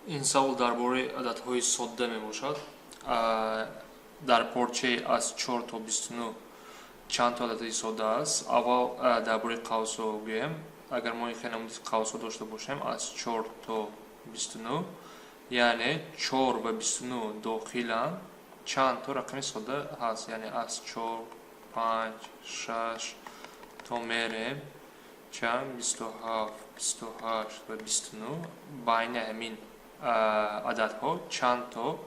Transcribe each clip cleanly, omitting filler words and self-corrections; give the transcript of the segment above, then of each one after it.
Ин савол дар бораи ададҳои содда мебошад. Дар порчаи аз 4 то 29 чанд то адади содда аст? Аввал дар бораи қавсҳо гӯем. Агар мо хеле намуди қавсҳо дошта бошем аз 4 то 29, яъне 4 ва 29 дохилан чанд то рақами содда ҳаст? Яъне аз 4, 5, 6 то мерем чанд, 27, 28 ва 29. Байни ҳамин ададҳо чанд то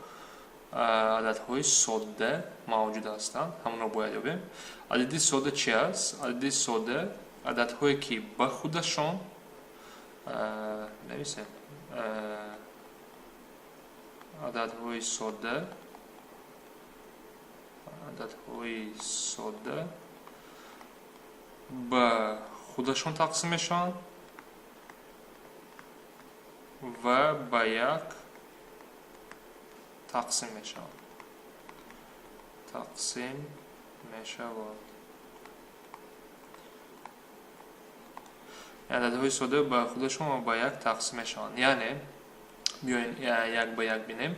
ададҳои содда мавҷуд ҳастанд, ҳамонро бояд ёбем. Адади содда чи аст? Адади содда ададҳое ки ба худашон, нависем, ададҳои содда, ададҳои содда ба худашон тақсим мешаванд ва ба як тақсим мешаванд, тақсим мешавад. Ададҳои содда ба худашон ва ба як тақсим мешаванд. Яъне биёен, як ба як бинем.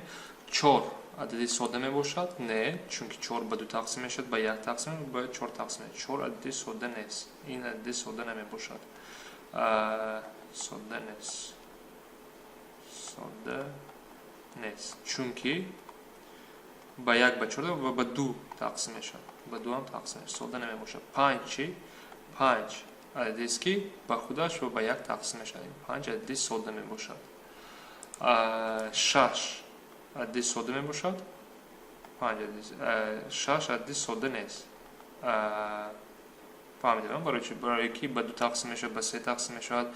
Чор адади содда мебошад? Не, чунки чор ба ду тақсим мешавад, ба як тақсим, ба чор тақсим мешавад. Чор адади содда нест, ин адади содда намебошад, содда нест, содда нест, чунки ба як, ба чор ва ба ду тақсим мешавад, ба дуам тақсим мешавад, содда намебошад. Панҷ чӣ? Панҷ ададест, ки ба худаш ва ба як тақсим мешавад. Панҷ адади содда мебошад. Шаш адади содда мебошад? Панҷ, шаш адади содда нест. Фаҳмидем, барои чи? Барое ки ба ду тақсим мешавад, ба се тақсим мешавад,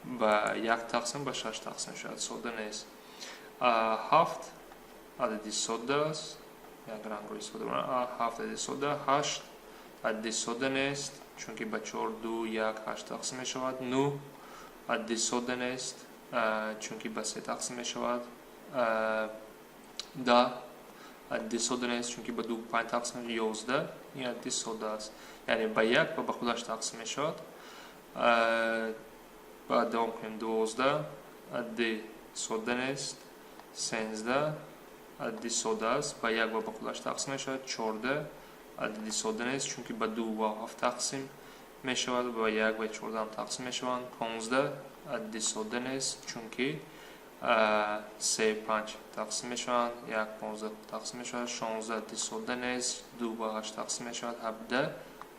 ба як тақсим, ба шаш тақсим мешавад, содда нест. Ҳафт адади содда аст, як рангро истифода барам. Ҳафт адади содда. Ҳашт адади содда нест, чунки ба чор, ду, як, ҳашт тақсим мешавад. Нӯҳ адади содда нест, чунки ба се тақсим мешавад. 10 адади содда нест, чунки ба ду, панҷ тақсим мешавад. 11 ин адади содда аст, яъне ба як ва ба худаш тақсим мешавад. Баъд давом кунем. 12 адади содда нест. 13 адади содда аст, ба як ва ба худаш тақсим мешавад. 14 адади содда нест, чунки ба ду ва ҳафт тақсим мешавад, ба як ва чордаҳам тақсим мешаванд. 15 адади содда нест, чунки се, панҷ тақсим мешаванд, як, 15 тақсим мешавад. 16 адади содда нест, ду ба ҳашт тақсим мешавад. 17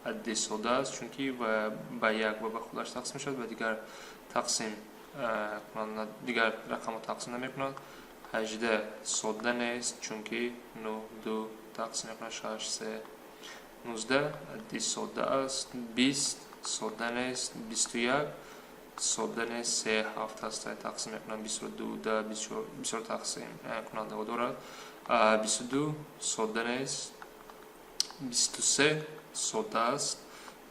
адади содда аст, чунки ба як ва ба худаш тақсим мешавад, ба дигар тақсим, дигар рақамҳо тақсим намекунад. 18 содда нест, чунки нӯҳ, ду тақсим мекунад, шаш, се. 19 адади содда аст. 20 содда нест. 21 содда нест, се, ҳафт ҳаста, тақсим мекунад бисту ду, да, бисёр тақсим кунандаҳо дорад. 22 содда нест. 23 содда аст.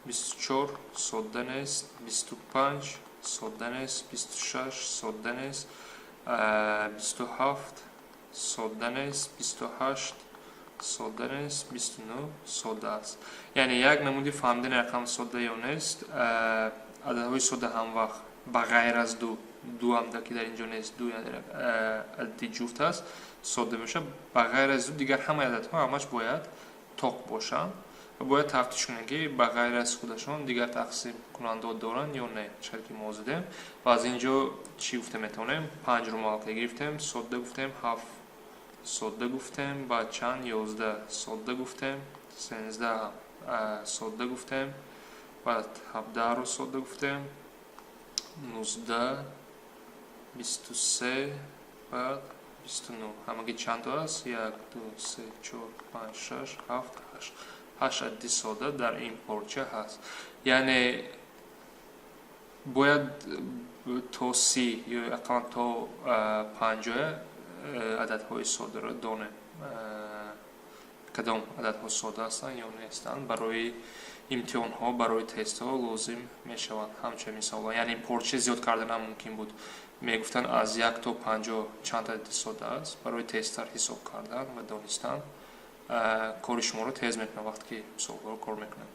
24 содда нест. 25 содда нест. 26 содда нест. 27 содда нест. 28 содда нест. 29 содда аст. Яъне як намуди фаҳмидани рақам содда ё нест. Ададҳои содда ҳамвақт ба ғайр аз ду, ду ҳам ки дар инҷо нест, ду яъне адади ҷуфт аст, содда мешавад. Ба ғайр аз ду дигар ҳамаи ададҳо ҳамаш бояд тоқ бошанд ва бояд тафтиш кунем, ки ба ғайр аз худашон дигар тақсимкунандаҳо доранд ё не, чӣ ки мо задем. Ва аз ин ҷо чӣ гуфта метавонем? Панҷро мо аллакай гирифтем, содда гуфтем, ҳафт содда гуфтем, баъд чанд, 11 содда гуфтем, 13 содда гуфтем, баъд 17-ро содда гуфтем, 19, 23, баъд 29. Ҳамагӣ чанд то аст? Як, ду, се, чор, панҷ, шаш, ҳафт, ҳашт. Ҳашт адади содда дар ин порча ҳаст. Яъне бояд то 30 ё ақаллан то 50 ададҳои соддаро донем, кадом ададҳо содда ҳастанд ё нестанд. Барои имтиҳонҳо, барои тестҳо лозим мешаванд ҳамчун мисолҳо. Яъне порча зиёд кардан мумкин буд, мегуфтанд, аз як то 50 чанд адади содда аст. Барои тезтар ҳисоб кардан ва донистан кори шуморо тез мекунад, вақте ки мисолҳоро кор мекунед.